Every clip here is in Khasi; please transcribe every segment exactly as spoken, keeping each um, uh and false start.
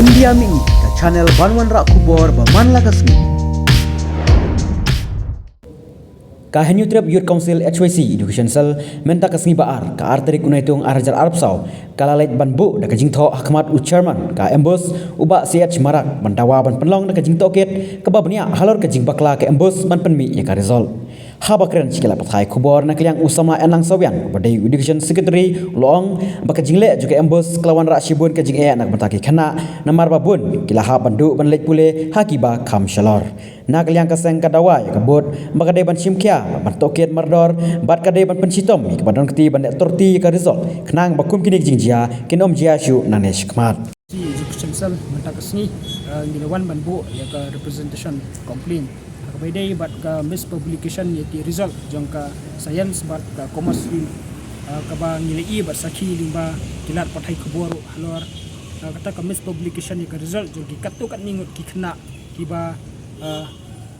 India Mini, ka channel ban wanrah khubor ba man la ka sngi. Ka Hynñiewtrep Youth Council H Y C Education Cell mynta ka sngi ba ar, ka ar tarik u Naitung ar hajar arphew saw, ka la leit ban buh da ka jingthoh ha khmat u chairman ka MBOSE, u Bah C H Marak, ban dawa ban pynlong da ka jingtohkit kaba bniah halor ka jingbakla ka MBOSE ban pynmih ïa ka result. Haba kren sha ki lad pathai khubor na ka liang u samla Enlang Sawian, uba dei u Education Secretary, u la ong ba ka jingleh jong ka MBOSE ka la wanrah shibun ka jingeh na ka bynta ki khynnah, namar ba bun ki la hap ban duh ban leit pule ha kiba kham shalor. Na ka liang ka seng ka dawa ïa ka board ba ka dei ban shim khia, ban tohkit mardor, bad ka dei ban pynshitom ïa kiba don kti ban leh torti ïa ka result, khnang ba kum kine ki jingjia kin ym jia shuh nangne shakhmat. Education Cell mynta ka sngi, eh, ngi la wan ban buh ïa ka representation complaint ha kaba ïadei bad ka mispublication ïa ki result jong ka science bad ka commerce stream, eh, kaba ngi la ïohi bad sakhi lyngba ki lad pathai khubor halor, eh, kata ka mispublication ïa ka result jong ki katto katne ngut ki khynnah kiba, eh,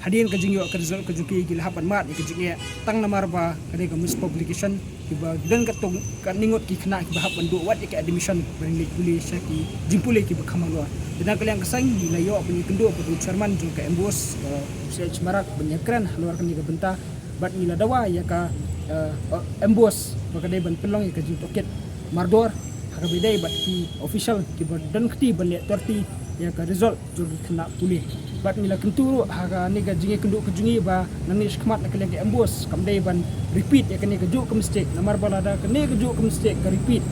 hadien ka jingïoh ka result ka jong ki, ki la hap ban mad ïa ka jingeh tang namar ba kane ka mispublication, kiba don katto katne ngut ki khynnah kiba hap ban duh wat ïa ka admission ban leit pule sha ki jingpule kiba kham halor. Te na ka liang ka seng ngi la ïoh ban ïakynduh bad u chairman jong ka MBOSE, eh, u C H Marak, ban ïakren halor kane ka bynta, bad ngi la dawa ïa ka, eh, MBOSE ba ka dei ban pynlong ïa ka jingtohkit mardor ha kaba ïadei bad ki official kiba don kti ban leh torti ïa ka result jong ki khynnah pule. Bad ngi la kyntu ruh ha kane ka jingïakynduh ka jong ngi ba nangne shakhmat na ka liang ka MBOSE kam dei ban repeat ïa kane kajuh ka mistake, namar ba lada kane kajuh ka mistake ka repeat,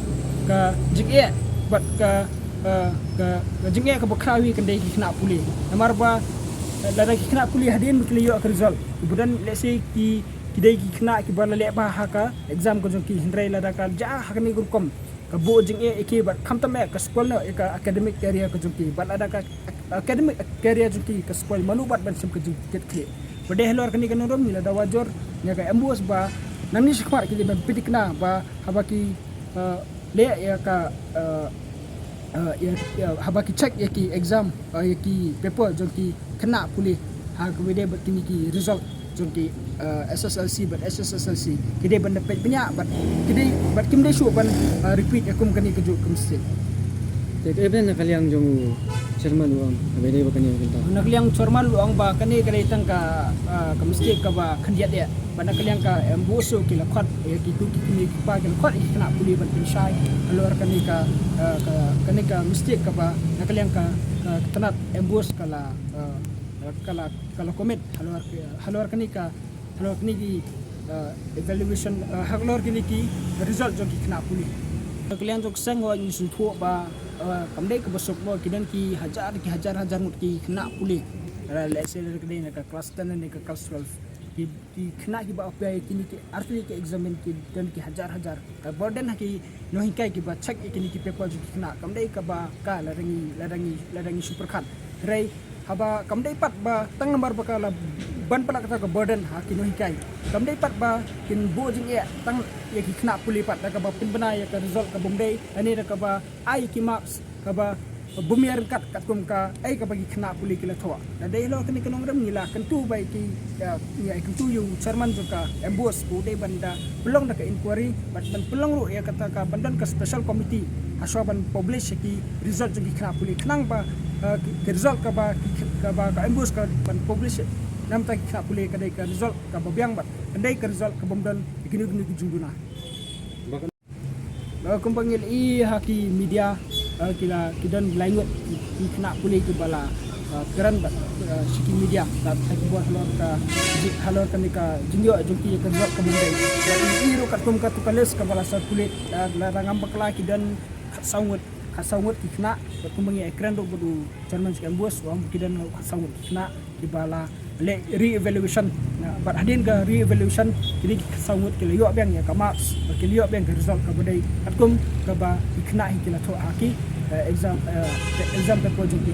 ka jingeh bad ka, eh, ka, ka jingeh kaba khraw hi kan dei ki khynnah pule. Namar ba, eh, lada ki khynnah pule hadien ba ki la ïoh ka result, kiba don, let's say, ki, ki dei ki khynnah kiba la leh bha ha ka exam ka jong ki, hynrei lada ka jia ha kane ka rukom ka buh jingeh ïa ki bad khamtam eh ka spoil noh ïa ka academic career ka jong ki, bad lada ka academic career jong ki ka spoil, mano bad ban shim ka jingkitkhlieh. Bad dei halor kane ka nongrim ngi la dawa jur ïa ka MBOSE ba nangne shakhmat ki dei ban pynthikna ba haba ki, eh, leh ïa ka, eh, eh, ïa, ïa, haba ki check ïa ki exam, eh, ïa ki paper jong ki khynnah pule ha kaba ïadei bad kine ki result jong ki, eh, SSLC bad HSSLC, ki dei ban da peit bniah bad ki dei, bad kim dei shuh ban, eh, repeat ïa kum kane kajuh ka mistake. Te kaei na ka liang jong u chairman u ong kaba ïadei bad kane ka bynta? Na ka liang chairman u ong ba kane ka dei tang ka, eh, ka mistake kaba khyndiat eh. Bad na ka liang ka MBOSE ki la khot ïa kitu ki kmie ki kpa, ki la khot ïa ki khynnah pule ban pynshai halor kane ka, eh, ka, kane ka mistake kaba na ka liang ka, ka tnat MBOSE ka la, eh, ka la, ka la commit halor ki, halor kane ka, halor kane ki, eh, evaluation, eh, halor kine ki result jong ki khynnah pule. Na ka liang jong ka seng ngi sngewthuh ba, eh, kam dei kaba suk mo, ki don ki hajar, ki hajar hajar ngut ki khynnah pule. Eh, let's say ka dei na ka class ten ne ka class twelve. Ki ki khynnah kiba apply ïa kine ki artylli ki exam ki don ki hajar hajar. Ka burden ha ki nonghikai kiba check ïa kine ki paper jong ki khynnah kam dei kaba ka, lada ngi, lada ngi, lada ngi shu pyrkhat. Hynrei haba kam dei pat ba tang namar ba ka la ban palat kata ka burden ha ki nonghikai. Kam dei pat ba kin buh jingeh tang ïa ki khynnah pule pat da kaba pynbna ïa ka result ka bym dei, lane da kaba ai ki marks kaba bym ïaryngkat katkum kaei kaba ki khynnah pule ki la thoh. Lada dei halor kane ka nongrim ngi la kyntu ba ïa ki, ïa, ïa kyntu ïa u chairman jong ka MBOSE ba u dei ban da pynlong da ka inquiry bad ban pynlong ruh ïa kata ka ban don ka special committee ha shwa ban publish ïa ki result jong ki khynnah pule, khnang ba, eh, ki, ki result kaba, ki, kaba ka MBOSE ka ban publish na ka bynta ki khynnah pule ka dei ka result kaba biang bad ka dei ka result ka bym don ïa kino kino ki jingduna. Ba kumba ngi la ïohi ha ki media, eh, ki la, ki don lai ngut ki, ki khynnah pule kiba la, eh, kren bad, eh, sha ki media, la pynbor halor ka, halor kane ka jingïoh jong ki ïa ka result ka bym dei. Ngi ïohi ruh katkum katu ka list kaba la circulate, eh, lada ngam bakla ki don khatsaw ngut, khatsaw ngut ki khynnah, bad kumba ngi ïakren ruh bad u chairman jong ka MBOSE u ong ba ki don khatsaw ngut ki khynnah kiba la leh re-evaluation. Na, bad hadien ka re-evaluation kine ki khatsaw ngut ki la ïoh biang ïa ka marks, bad ki la ïoh biang ka result kaba dei katkum kaba ki khynnah hi ki la thoh ha ki, eh, exam, eh, exam paper jong ki.